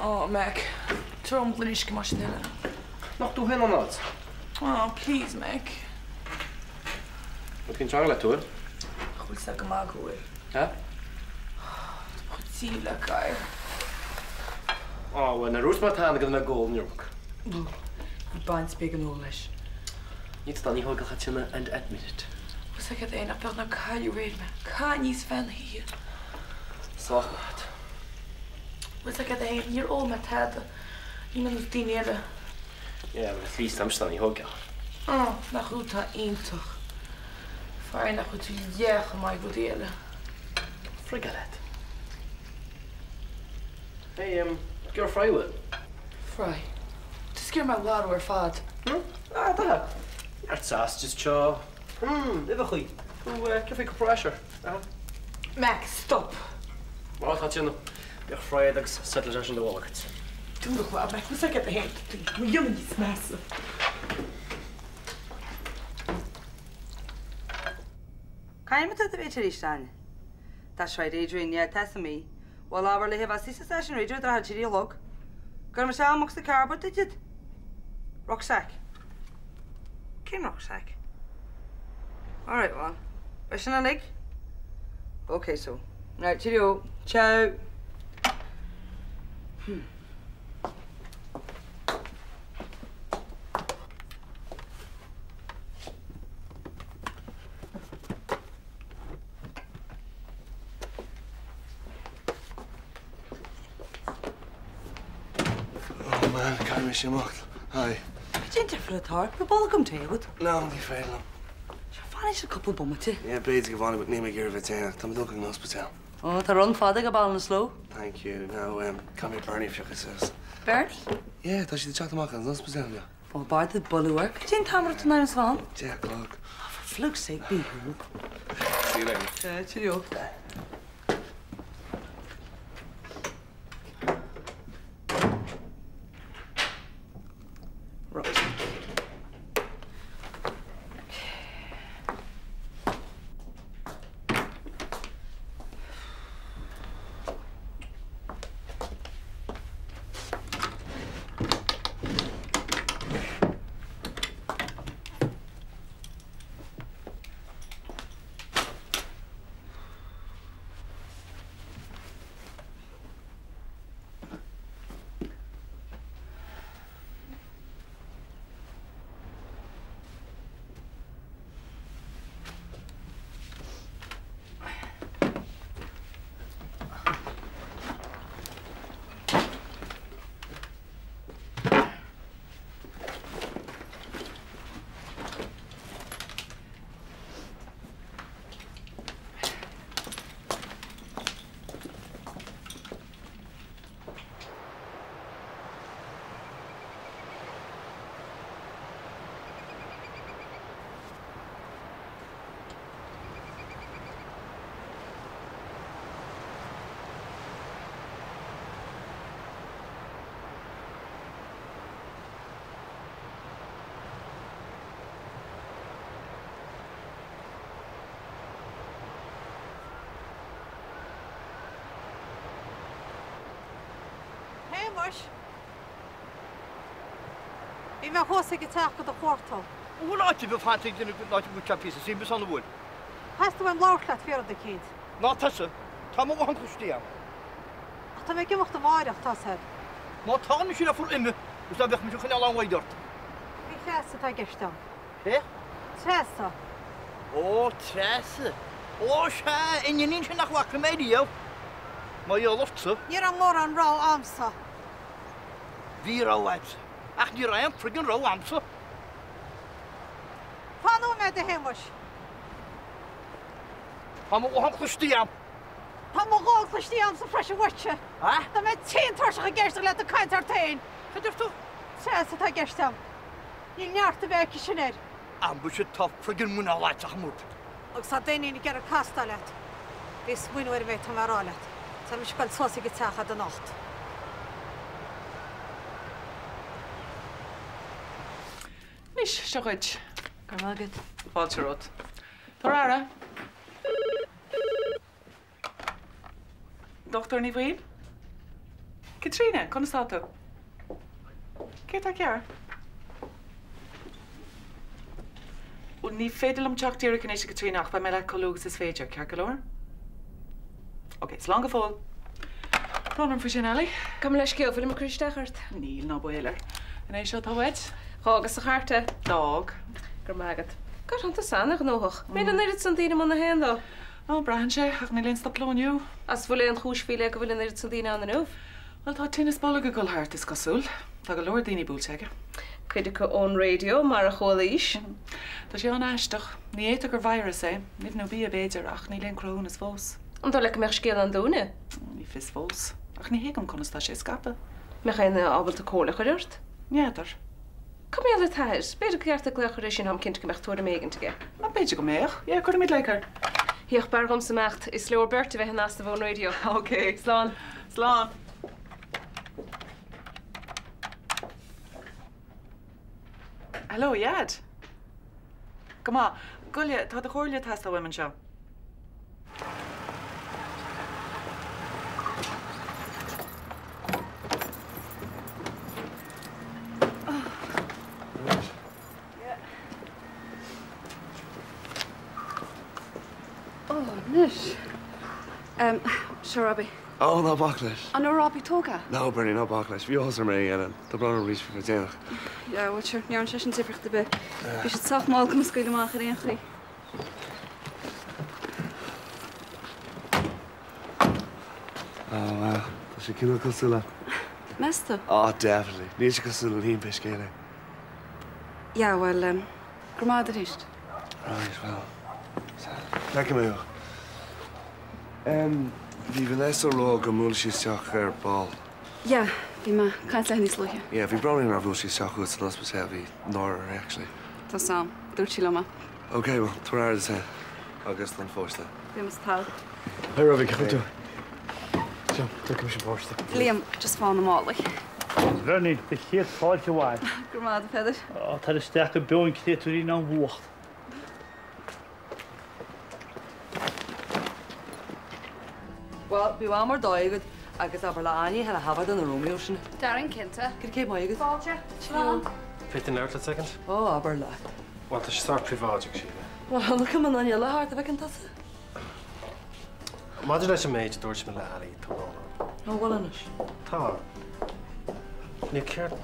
Oh, Mac. Tabhair dhom gloine uisce mar sin eile. Nach tú féin an áit? Oh, please, Mac. Rud éicint rang leat, bhfuil? Nach bhfuil 's agam go maith go bhfuil. Hä? Tá mo chuid diabhal le gadhar. Á, bhuel, nuair a dúirt mé cheana go raibh mé ag ól an iomarca. Bhí baint beag an ól leis. Ní tá, ní thógfadh tine and admit it. Bhfuil 's agat é nach beag nár cailleadh aréir mé. Caith níos feadh na hoíche. Sách maith. Bhfuil 's agat é, níor ól mé tada. Ní mar nós daoine eile. Yeah, but at least táimse ní thógfadh. Ó, nach thú atá iontach. Faraor nach bhfuil tú leath chomh maith ag rudaí eile. Frigáil leat. Hey, um, gur fry bhfuil? Fry. Tá sciar mé mharú ar fad. Hmm? Ah, tá. Neart sausages seo. Hmm, uibheachaí. Tú, eh, cé faoi cúpla Ah. Mac, stop! Má tá tine, bíodh fry agus settle sin do bhol agat. Dúnadh lá, Mac, bhfuil 's agat é, mo dhéanamh níos measa. Cá bhfuil tú a bheith arís, Áine? That's right, Adrian, yeah, tá sa mí. Bhuel, abair léi a bheith suas leis an raidió i dtrátha a 3 a chlog. Go raibh mise amach sa carr, but did. Rucksack. Cén rucksack? Alright, well. Beidh sin uilig? Ok, so. Right, cheerio. Ciao. Hmm. Oh man, caithfidh mise imeacht. Hi. Cad é an difear atá ort? Bhí bolgam tae agat. No, ní féidir liom. Sure, fan sé cúpla bomaite. Yeah, b'fhéidir go bhfanfaidh, but níl mé ag iarraidh bheith déanach. Tá mé dul chuig an ospidéal. Ó, tá run fada go Ballinasloe. Thank you. Now, um, caithfidh mé Bernie a phiocadh suas. Bernie? Yeah, tá siad ag teacht amach as an ospidéal inniu. Ó, b'fhearr duit bualadh air. Cad é an t-am a raibh tú in ainm is a bheith ann? 10 a chlog. Oh, for fluke's sake, be home. See you later. Yeah, cheerio. Right. Shéamuis! Bhí mé thuas ag an teach do do chuartú. An bhfuil áit ar bith fanta ag duine áit a bhfuil sé píosa suime ann an bhfuil? Theastaigh uaim labhairt leat faoi rud eicínt. Ná tusa. Tá mo ghuthán cloiste agam. Ach tá mé ag imeacht amáireach, tá's a'd. Má tá mise le fuar uime is ná beadh mise ag coinneáil aon mhoill ort. Faoi Threasa atá i gceist agam. Cé? Treasa. Ó, Treasa. Ó, sea, an iníon sin nach bhfaca mé riamh. Mar gheall ortsa. Ní raibh mórán rogha a'msa. Bhí rogha a'dsa. Ach ní raibh aon friggin' rogha a'msa. Fan nóiméad, a Shéamuis. Tá mo ghuthán cloiste a'm. Tá mo ghuthán cloiste a'msa freisin uaitse. A? Tá mé tinn tuirseach ag éisteacht leat ag caint ort féin. Cad deir tú? Treasa atá i gceist a'm. Níl neart ar bith aici sin air. Ambaiste tá friggin' muineál a'd ach mud. Agus tá d'iníon ag iarraidh castáil leat. Bí ag smaoineamh ar an méid atá mé a rá leat. Tá mise ag goil suas ag an teach a'd anocht. Anois, seo dhuit. Go raibh maith agat. Fáilte romhat. Tabhair aire. Dochtúir Ní Bhaoill? Caitríona, conas tá tú? Céard tá cearr? Bhuel, ní féidir liom teacht díreach anois, a Chaitríona, ach beidh mé leat chomh luath agus is féidir, ceart go leor? Ok, slán go fóill. Brón orm faoi sin, Ali. Gabh mo leithscéal, bhfuilim ag cur isteach ort? Níl, ná baol air. An é seo atá uait? D'fhágas sa chairt é. D'fhág. Go raibh maith agat. God, tánn tusa ana-ghnóthach. An mbíonn an oiread san daoine amuigh na haon lá? Ó, braitheann sé, ach níl aon stop leo inniu. Is bhfuil aon chúis faoi leith go bhfuil an oiread san daoine ann inniu? Bhuel, tá tinneas boilg ag dul thart, is cosúil. Tá go leor daoine buailte aige. Cuid acu ón raidió, mar a chualaís. Tá sé an-aisteach. Ní fhéadfadh gur virus é. Nimh nó bia, b'fhéidir, ach níl aon cruthúnas fós. An dóigh leat go mbeadh scéal ann dúinne? Ní fios fós. Ach ní thuigim conas tá sé ag scaipeadh. Mbeadh éinne ábalta comhairle a chur ort? N'fheadar. Cad mar gheall ar t'athair? B'fhéidir gur cheart duit glaoch air ansin, táim cinnte go mbeadh tuairim éigint aige. Ah, b'fhéidir go mbeadh. Yeah, cuirfimid glaoch air. Ach b'fhearr dhomsa imeacht. Is leor beirt a bheith in easnamh ón raidió. Ok. Slán. Slán. Hello, a Dhaid. Go maith. Gabh i leith, tá do chomhairle ag teastáil uaim anseo. Ó, anois. Seo Robbie. Ó, ná bac leis. An raibh Robbie tógtha? No, Bernie, ná bac leis. Bhí áthas orm é a dhéanamh. Tá brón orm arís faoi bheith déanach. Yeah, bhuel, sure, ní dhearna sé sin difríocht ar bith. Bhí siad sách mall chun scaoileadh amach ar aon chaoi. Oh, wow. Tá sé cineál cosúil le. Meas tú? Oh, definitely. Níl sé cosúil le Liam pé scéal é. Yeah, well, um, go raibh maith agat arís. Right, well, feicfidh mé thú. Em, bhí Vanessa ag rá gur mbuail sí isteach ar ball. Yeah, bhí mé ag caint léi níos luaithe. Yeah, bhí brón uirthi nár bhuail sí isteach chugat san ospidéal, bhí náire uirthi actually. Tá 's a'm, dúirt sí liom é. Ok, well, tabhair aire duit féin agus don pháiste. Beidh mé thall. Hi Robbie, cén chaoi a bhfuil tú? Seo, tógfaidh mise an páiste. Liam, just fán na málaí. Bernie, do chéad fáilte abhaile. Go raibh maith agat, a Pheadair. Ó, tar isteach go beo an créatúirín ón bhfuacht. Bhuel, bíodh am ar dóigh agat agus abair le Áine a thabhairt do na Romeo sin. Darren, cinnte. Go raibh maith agat. Fáilte. Slán. Féadfainn labhairt leat soicind? Ó, abair leat. Bhuel, tá sé sórt príobháideach, Síle. Bhuel, chonaic mé an eile thart a bhfeiceann tusa. Maidir leis an méid a dúirt mé le Ali, tá brón orm. Ó, bhuel anois. Tá. Níor cheart.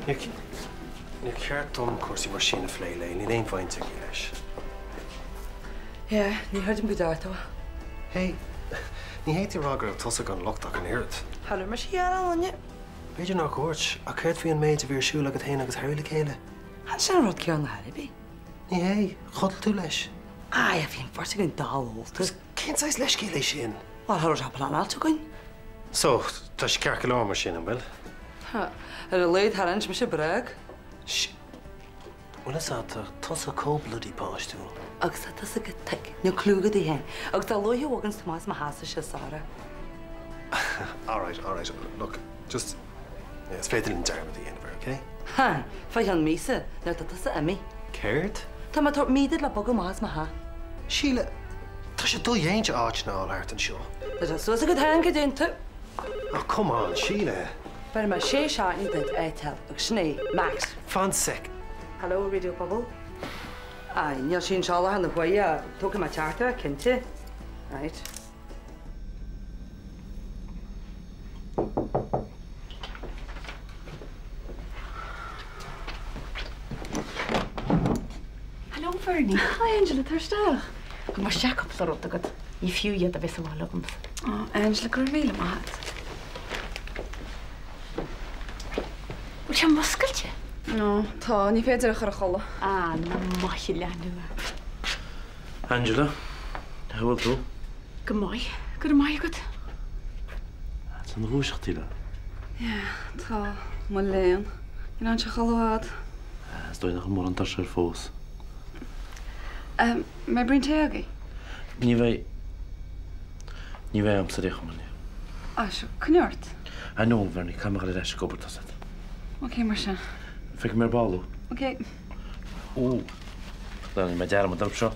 Níor Níor cheart dom cúrsaí mar sin a phlé léi, níl aon bhaint aici leis. Yeah, ní chreidim go deir tú é. Hey, ní fhéadfaí a rá go raibh tusa gan locht ach an oiread. Cha raibh mise a ghearán, Áine. B'fhéidir nár dhúirt, ach céard faoi an méid a bhí ar siúl agat féin agus Harry le chéile? Chan sin an rud céanna ar bith. Ní hé, chodail tú leis. Aye, bhí an bheirt againn dall ólta. Cén saghas leithscéal é sin? Bhuel, cha raibh sé pleanáilte againn. So, tá sé ceart go leor mar sin, an bhfuil? Tá. Ar a laghad char inis mise bréag. Sh! Bhfuil fhios a'd, tá tusa chomh bloody páistiúil. Agus tá tusa go thick, níl clue agat í féin. Agus dá luaithe a bhoganns tú amach as mo theachsa is sara. Alright, alright, look, just, is féidir linn dearmad a dhéanamh air, okay? Ha! Fá cheann míosa, nuair atá tusa imithe. Céard? Tá mé ag tabhairt mí duit le bogadh amach as mo theach. Síle, tá sé dodhéanta áiteanna a fháil thart anseo. Tá sé suas agat féin go dtéann tú. Oh, come on, Síle. Bhéarfaidh mé sé seachtainí duit a fháil agus sin é, max. Fan sec. Hello, Raidió Pobal. Aye, níl sí anseo i láthair na huaire, tógfaidh mé teachtaireacht, cinnte. Right. Hello Bernie. Hi Angela, tar isteach. Go mbeidh sé cúpla rud agat. Ní fiú iad a bheith sa bhaile agamsa. Oh Angela, go raibh míle maith agat. Bhfuil sé muscailte? No, tá, ní féidir a chur a chodladh. Ah, na maithe leathnú. Angela, cá bhfuil tú? Go maith, go raibh maith agat. Tá na gluaiseachtaí le. Yeah, tá, mo léan. Níl ann sé chodladh i bhfad. Is dóigh nach bhfuil mórán tuirse air fós. An mbeidh braon tae agaibh? Ní bheidh. Ní bheidh agamsa ar aon chuma. Ah, sure, coinnigh ort. I know, Bernie, caithfidh mé a dhul ar ais ag obair, tá 's agat. Ok, mar sin. Feicfidh mé ar ball thú. Ok. Ó, déanfaidh mé dearmad orthu seo.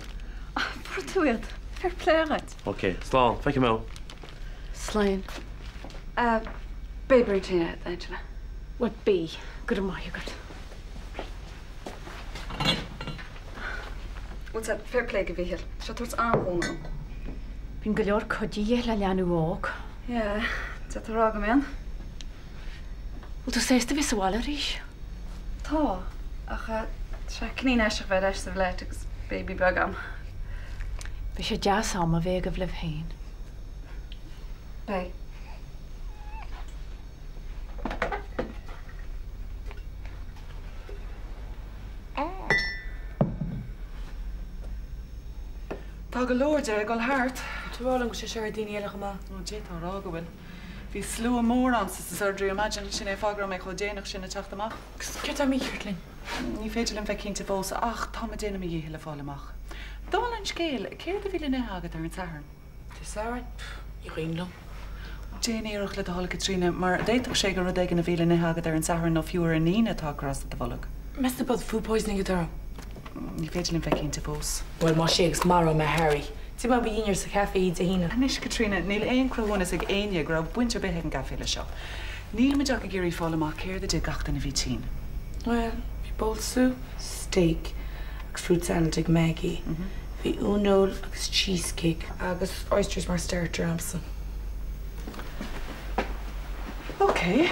Fuair tú iad. Fair play dhuit. Ok, slán, feicfidh mé thú. Slán. Beidh brúitín agat, Angela. Bhuel, bí. Go raibh maith agat. Bhuel, tá, fair play do Mhícheál. Tá sé ag tabhairt an-chúnamh dom. Bíonn go leor cuid de dhíth le leanbh óg. Yeah, d'fhéadfá a rá go mbíonn. Bhfuil tú sásta a bheith sa bhaile arís? Tá, ach tá sé cineál aisteach bheith ar ais sa bhflat agus baby beag agam. Beidh sé deas am a bheith agaibh libh féin. Beidh. Tá go leor de ag dul thart. Tá tú ag rá liom go bhfuil sé seo ar daoine eile chomh maith. Ó, d'fhéadfá a rá go bhfuil. Bhí slua mór ann sa surgery ar maidin, sin é an fáth go raibh mé chomh déanach sin ag teacht amach. Agus céard atá mícheart linn? Ní féidir linn bheith cinnte fós, ach táim ag déanamh mo dhíchill le fáil amach. Dála an scéil, céard a bhí le n-ithe agat ar an Satharn? Dé Sathairn? Ní cuimhin liom. Déan iarracht le do thoil a Chaitríona, mar d'fhéadfadh sé gur rud éigin a bhí le n-ithe agat ar an Satharn nó fiú ar an Aoine atá ag cur as do do bholg. Meas tú ab food poisoning atá orm? Ní féidir linn bheith cinnte fós. Bhuel, más ea agus maróidh mé Harry. D'ith mé mo dhinnéar sa chaife Dé hAoine. Anois, Caitríona, níl aon cruthúnas ag éinne go raibh baint ar bith ag an gcaife leis seo. Níl muid ach ag iarraidh fáil amach céard a d'ith gach duine a bhí tinn. Bhuel, bhí bowl soup, steak agus fruit salad ag Maggie. Bhí uaineoil agus cheesecake agus oysters mar starter a'msa. Ok.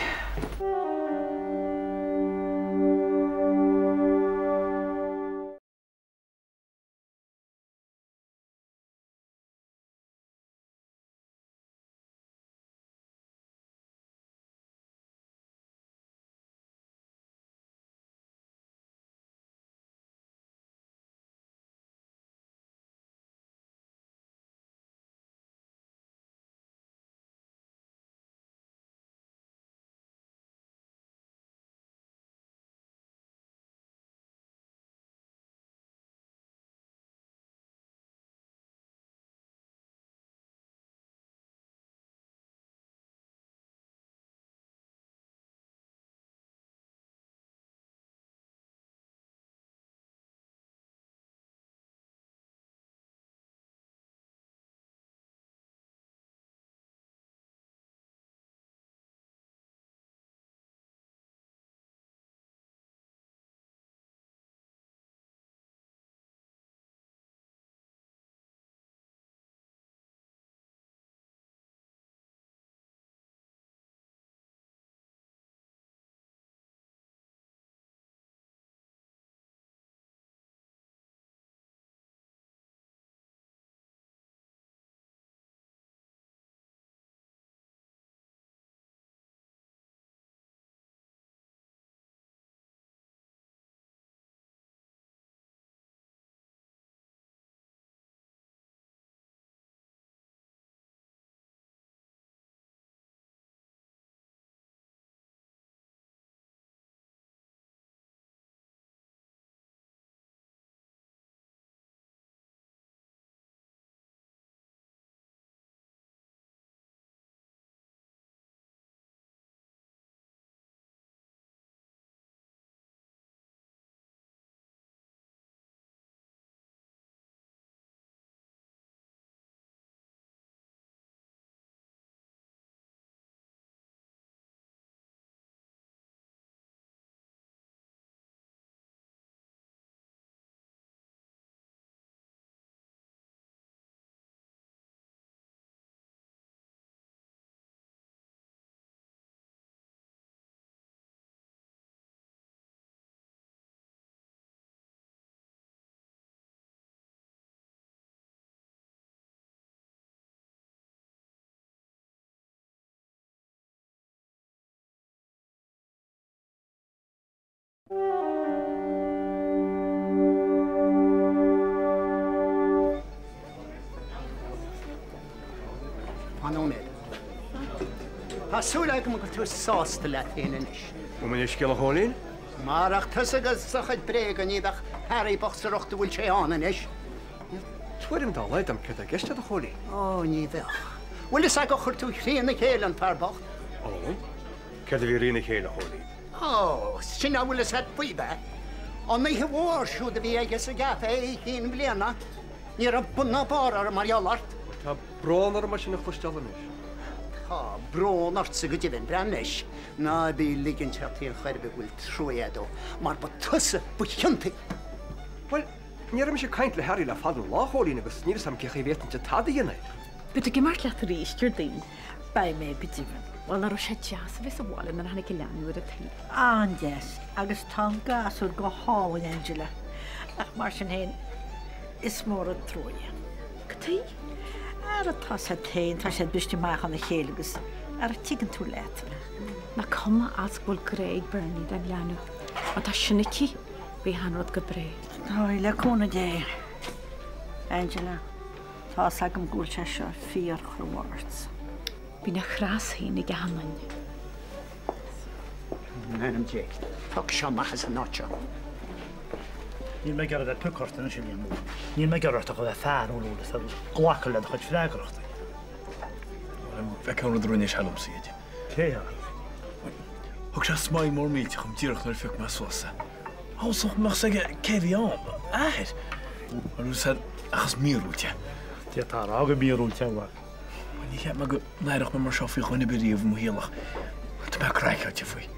Fan nóiméad. Tá súil agam go bhfuil tú sásta leat féin anois. Gabh mo leithscéal, a Chóilín. Marach tusa agus do chuid bréaga ní bheadh Harry bocht sa riocht a bhfuil sé ann anois. Níl tuairim dá laghad agam céard atá i gceist agat, a Chóilín. Ó, ní bheadh. Bhfuil fhios agat gur chuir tú thrína chéile an fear bocht? Ó? Céard a bhí thrína chéile, a Chóilín? Ó, sin nach bhfuil fhios agat faoi, ab ea? An oíche mhór siúd a bhí aige sa gcaife Oíche Chinn Bhliana, ní raibh bun ná barr air mar gheall ort. Tá brón orm é sin a chloisteáil anois. Tá brón ortsa go deimhin, breathnaigh leis. Ná bí ag ligint ort ar chor ar bith go bhfuil trua agat dó, mar ba tusa ba chiontaí. Bhuel, ní raibh mise ag caint le Harry le fada an lá, a Chóilín, agus níl 'fhios a'm cé chaoi a bhféadfainnse tada a dhéanamh. Beidh tú ag imirt leat arís, Déardaoin. Beidh mé, go deimhin. Bhuel, nach raibh sé deas a bheith sa bhaile nuair a tháinig an leanbh ar an tsaol. An-deas, agus tá an gasúr go hálainn, Angela. Ach mar sin féin, is mór an trua é. Cad chuige? Ara tá siad féin, tá siad briste amach óna chéile agus ara tuigeann tú leat. Nach cuma as go bhfuil grá ag Bernie don leanbh. Má tá sin aici, beidh an rud go breá. Tá, le cúnamh Dé. Angela, tá's agam go bhfuil sé seo fíorchrua ort. Bíonn a chreas féin ag achan duine. In ainm Dé, pioc seo amach as an áit seo. Níl mé ag iarraidh a bheith ag piocadh ort anois, a Liam Óg. Níl mé ag iarraidh ort ach a bheith fearúil agus a ghlacadh le do chuid freagrachtaí. Bhuel, bheadh an rud a rinne sé liomsa, a Dhaidí. Cé hé? Thug sé smile mór millteach dom díreach nuair a phioc mé suas é. Amhlaidh nach mbeadh 'fhios aige cé a bhí ann, athair. Mar is ea, ach is míorúilt é. D'fhéadfá a rá gur míorúilt é, a mhac. Bhuel, ní cheap mé go n-aireodh mé mar seo faoi dhuine ar bith riamh i mo shaol ach tá mé craiceáilte faoi.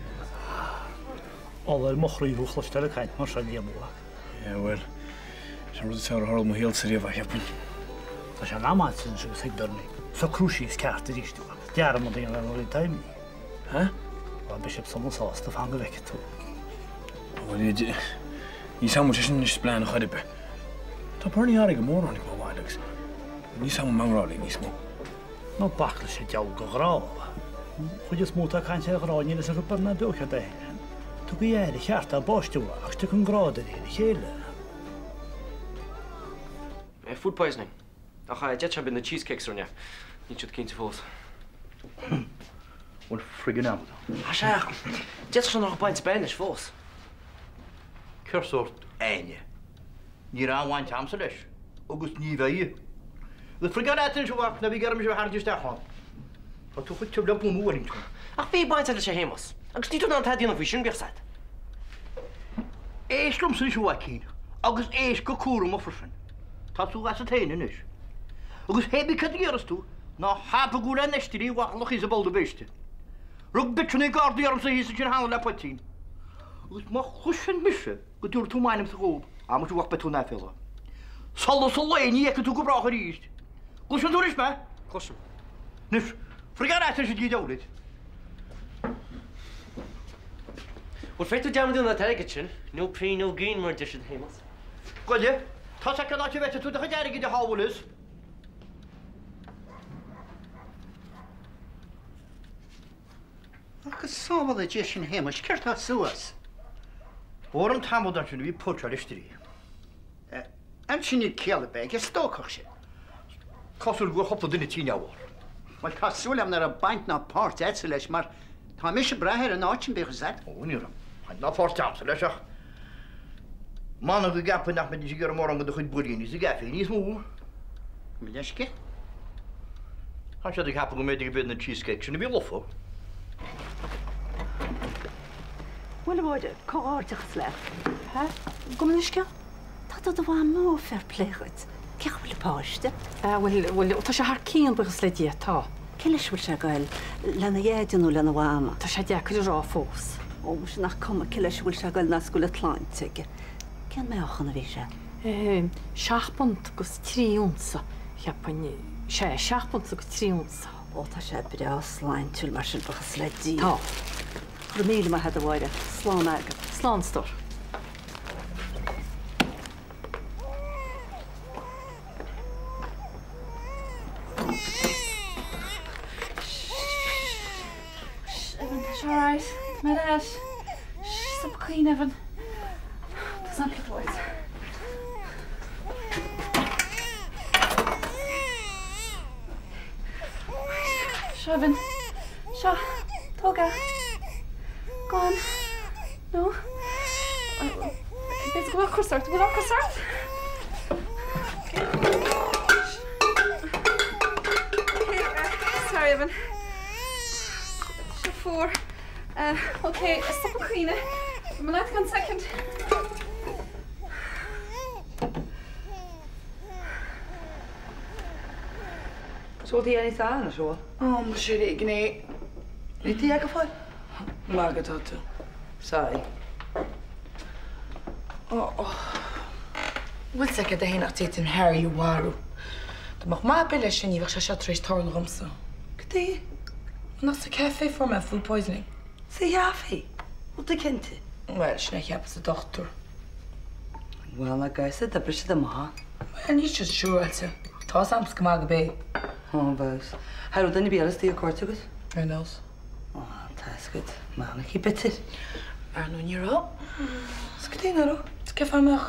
Ola ar mo chroí thú a chloisteáil ag caint mar seo, a Liam, a mhac. Yeah, bhuel, sin an rud is fearr a tharla i mo shaolsa riamh, a cheapfainn. Tá sé in am agat anois agus ag Bernie socrú síos ceart arís, a mhac. Dearmad a dhéanamh ar na rudaí atá imithe. Hä? Bhuel, beidh sibh sona sásta, fan go bhfeicfidh tú. Bhuel, ní samhlaím sé sin anois is plean chor ar bith. Tá Bernie athraithe go mór ó tháinig mé abhaile agus ní samhlaím mé i ngrá léi níos mó. Ná bac leis an deabhal de ghrá. An chuid is mó atá ag caint ar ghrá níl fhios acu bord ná beo céard é féin. Tugaigí aire cheart dá bpáistí agus tiocfaidh an grá de réir a chéile. Food poisoning. Ach d'fhéadfadh sé gurb iad na cheesecakes a rinne é. Níl siad cinnte fós. Bhuel, friggin amadán. Tá sé ach d'fhéadfadh sé nach raibh baint ar bith leis fós. Céard sórt Áine? Ní raibh aon bhaint a'msa leis, agus ní bheidh. Agus frigeáil leat anois, a mhac, ná bí ag iarraidh mise a tharraingt isteach ann. Tá tú chomh tiubh le buama Wellington. Ach bhí baint agat leis a Shéamais, agus níl tú in ann tada a dhéanamh faoi sin, bíodh 's a'd. Éist liomsa anois, a mhaicín, agus éist go cúramach freisin. Tá tú asat féin anois. Agus hé bí cad a iarras tú, ná habair go bhfuil aon oistrí i bhfachlach thíos i bPoll na Péiste. Rug bitseanna gardaí ormsa thíos ansin cheana le poitín. Agus má chloiseann mise go dtabharfaidh tú m'ainmse dhób, á muise a mhac beidh tú in aiféala. Solas an lae ní fheicfidh tú go brách arís. Gcloiseann tú anois mé? Cloisim. Anois, frigeáil leat anois a Dhia deabhail duit. Bhuel, féadfaidh tú dearmad a dhéanamh den t-airgead sin. No pain, no gain, mar a deir siad, a Shéamais. Goile, tá's agat cén áit a bhféadfaidh tú do chuid airgid a shábháil is. Ach go sábhála Dia sinn a Shéamais, céard tá suas? Fuair an t-amadán sin a bhí ag póitseáil oistrí. Ansin níl ciall ar bith ag an stócach sin. Cosúil go bhfuil cúpla duine tinn á bharr. Bhuel, tá súil agam nach raibh baint ná páirt agatsa leis, mar tá mise ag brath ar an áit sin, bíodh 'fhios agat. Ó, ní raibh baint ná páirt agamsa leis ach m'anam go gceapfainn nach mbeidís ag iarraidh mórán de do chuid buiríní sa gcaife níos mó. Mo leithscéal. Tá siad ag ceapadh go mb'fhéidir gurb iad na cheesecakes sin a bhí lofa. Bhuel, a Mháire, comhghairdeachas leat. Gabh mo leithscéal? Tá tú do mhamó, fair play dhuit. Cén chaoi a bhfuil an páiste? Bhuel, bhuel, tá sé thar cionn, buíochas le Dia, tá. Cé leis a bhfuil sé ag goil? Lena dhaid nó lena mhama? Tá sé deacair a rá fós. Ó, muise nach cuma cé leis a bhfuil sé ag goil ná is go bhfuil an tsláinte aige. Cén meáchan a bhí sé? 7 bpunt agus 3 unsa, cheapfainn. Sea, 7 bpunt agus 3 unsa. Ó, tá sé breá sláintiúil mar sin, buíochas le Dia. Tá. Go raibh míle maith agat, a Mháire. Slán agat. Slán, a stór. Evan, tá sé alright. Tá mé ar ais. Stop ag caoineadh, Evan. Tá sampla uait. Seo, Evan. Seo. Tóg é. Go on. No. B'fhéidir go bhfuil ocras ort. Bhfuil ocras ort? Sorry, Evan. Tá sé fuar. Ok, stop ag caoineadh. Beidh mé leat i gceann soicind. So bhfuil tú níos fearr anois, an bhfuil? Ó, muise ar éigean é. Níl tú ag fáil? Magadh atá tú. Sorry. Ó, ó. Bhfuil 's agat fhéin nach d'fhéadfainn Harry a mharú. Dá mbeadh maith ar bith leis sin ní bheadh sé seo tar éis tarlú dhomsa. Cad é? Nach sa café a fuair mé food poisoning? Sa chaife? Bhfuil tú cinnte? Bhuel, sin é a cheapas an dochtúir. Bhuel, a Gus, d'oibrigh siad amach. Bhuel, níl siad siúráilte. Tá 's a'msa go maith go b'é. Ó, bheadh. Cha raibh duine ar bith eile istigh ag cuairt agat? Ar nós? Ó, tá 'fhios agat, Malachy bitter. Ar ndóigh ní raibh. Is cad é nach raibh? Is cén fáth a mbeadh?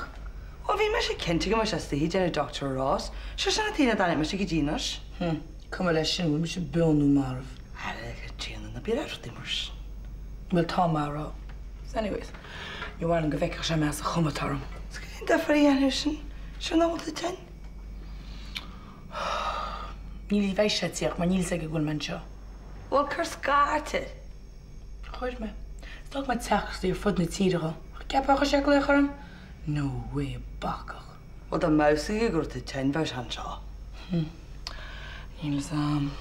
Bhuel, bhí mise cinnte go mbeadh sé istigh ag déanamh Doctor Ross. Sure, sin an t-aon fháth a dtáinig mise go dtí anois. Hm, cuma leis sin, bhfuil mise beo nó marbh. Ara, Caitríona, ná bí ag rá rudaí mar sin. Bhuel, tá mé á rá. Anyways, ní mhaith liom go bhfeicfeadh sé mé sa chuma atá orm. Is cad é an difear a dhéanfadh sin? Sure nach bhfuil tú tinn? Ní bheidh sé ag tíocht mar níl 'fhios aige go bhfuil mé anseo. Bhuel, cuir scairt air. Chuir mé. Is d'fhág mé teachtaireachtaí ar fud na tíre dhó. Ach ceapfá ar chuir sé glaoch orm? No way, bacach. Bhuel, dá mbeadh 'fhios aige go raibh tú tinn, bheadh sé anseo. Hm. Níl 'fhios a'm.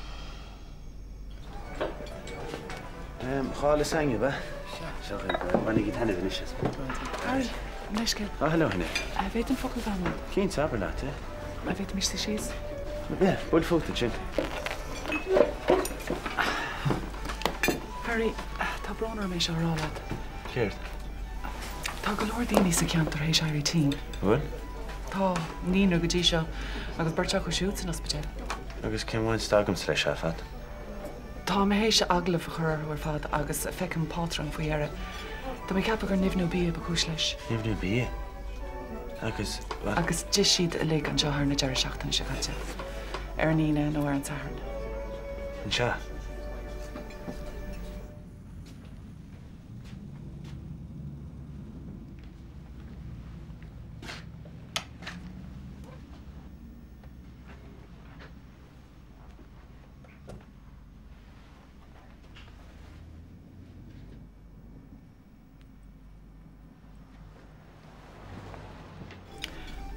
Dhá lasagne, ab ea? Seo dhaoibh. Bainigí taitneamh anois as. Harry, leithscéal. Ah, hello, Hine. An bhféadfainn focal a bheith agam? Cinnte, abair leat, é. An bhféadfaimis suí síos? Yeah, buail fút ansin. Harry, tá brón orm é seo a rá leat. Céard? Tá go leor daoine sa cheantar théis éirí tinn. Bhfuil? Tá, naonúr go dtí seo, agus beirt acu siúd san ospidéal. Agus cén bhaint atá agamsa leis seo ar fad? Tá mé théis agallamh a chur orthu ar fad agus feicim pátrún faoi dheireadh. Tá mé ag ceapadh gur nimhniú bia ba chúis leis. Nimhniú bia? Agus, bhuel. Agus d'ith siad uilig anseo thar na deireadh seachtaine seo caite. Ar an Aoine nó ar an Satharn. Anseo?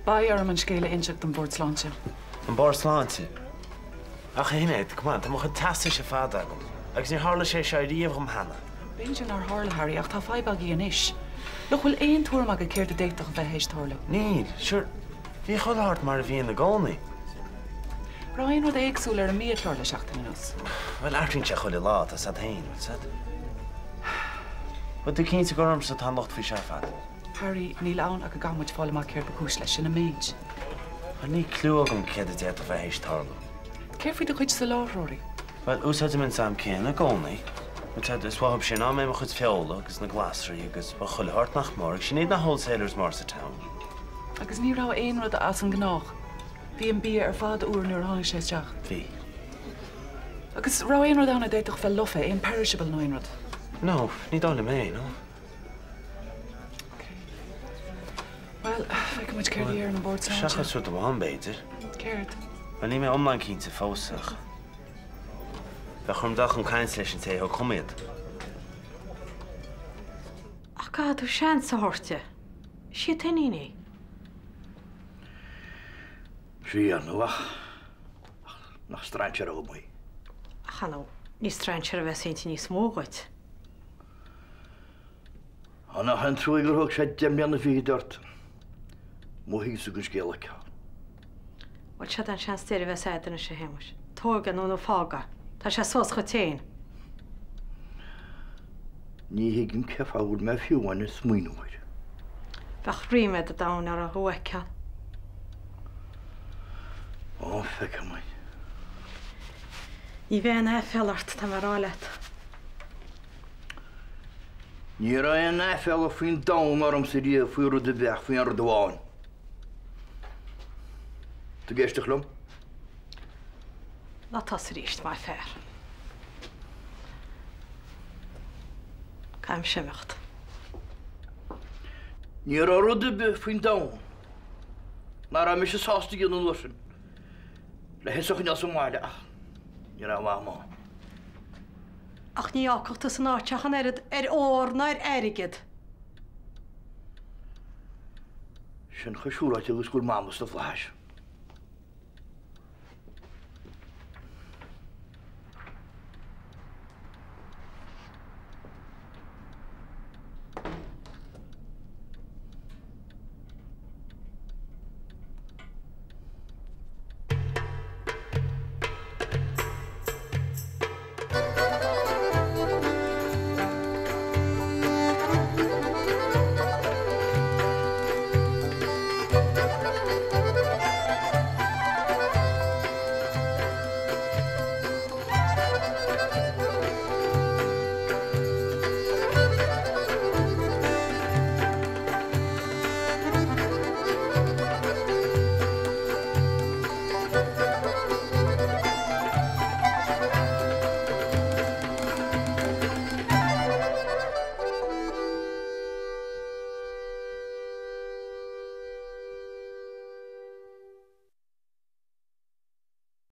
Beidh orm an scéal a inseacht don Bhord Sláinte. An Bord Sláinte? Ach a Shinéad, come on, tá mo chuid teastais ar fad agam agus níor tharla sé seo riamh dhom cheana. B'fhéidir nár tharla, Harry, ach tá fadhb agaibh anois. Look, bhfuil aon tuairim agat céard a d'fhéadfadh a bheith théis tarlú? Níl, sure, bhí chuile shórt mar a bhíonn i gcónaí. Raibh aon rud éagsúil ar an mbiachlár le seachtain anuas? Bhuel, athraíonn sé chuile lá, tá 's a'd féin, bhfuil 's a'd? Bhfuil tú cinnte gur ormsa atá an locht faoi seo ar fad? Harry, níl ann ach go gcaithfidh muid fáil amach céard ba chúis leis, sin an méid. Bhuel, níl cliú agam céard a d'fhéadfadh bheith théis tarlú. Céard faoi do chuid soláthróirí? Bhuel, úsáidim an dream céanna i gcónaí. Bhfuil 's a'd, is uathu sin a fhaighim mo chuid feola agus na glasraí agus, bhuel, chuile shórt nach mór, agus sin iad na wholesalers mór sa town. Agus ní raibh aon rud as an ngnách? Bhí an bia ar fad úr nuair a tháinig sé isteach. Bhí. Agus raibh aon rud ann a d'fhéadfadh bheith lofa, aon perishable nó aon rud? No, ní dóigh liom é, no. Ok. Bhuel, feicfidh muid céard a deireann an Bord Sláinte. Seachas rud amháin, b'fhéidir. Céard? Bhuel, níl mé iomlán cinnte fós, ach bheadh orm dul chun cainte leis an té a thug chugam iad. Ach caithfidh tú seans a thabhairt di. Is í an t-iníon í. Sea, ar ndóigh, ach nach strainséir dhom í. Ach ar ndóigh, ní strainséir a bheas inti níos mó dhuit. Á, nach é an trua gur thóg sé 10 mbliana fichid ort mo thaobhsa den scéal a fheiceáil. Bhuel, seo é an seans deiridh a bheas agat anois, a Shéamais. Tóg é nó ná fág é. Tá sé suas dhuit féin. Ní thuigim cé fáth a bhfuil mé fiú amháin ag smaoineamh air. Bheadh ríméad an domhain orthu thú a fheiceáil. Ó, feicfidh muid. Ní bheidh aon aiféala ort, tá mé a rá leat. Ní raibh aon aiféala faoin domhan ormsa riamh faoi rud ar bith ach faoi aon rud amháin. Tú ag éisteacht liom? Ná tosaigh arís, maith an fear. Caithfidh mise imeacht. Ní raibh rud ar bith faoin domhan nach raibh mise sásta a dhéanamh an uair sin le thusa a choinneáil sa mbaile ach ní raibh Mam ann. Ach ní fhágfadh tú san áit ach an oiread ar ór ná ar airgead. Sin chomh siúráilte agus go bhfuil Mama sna flaithis.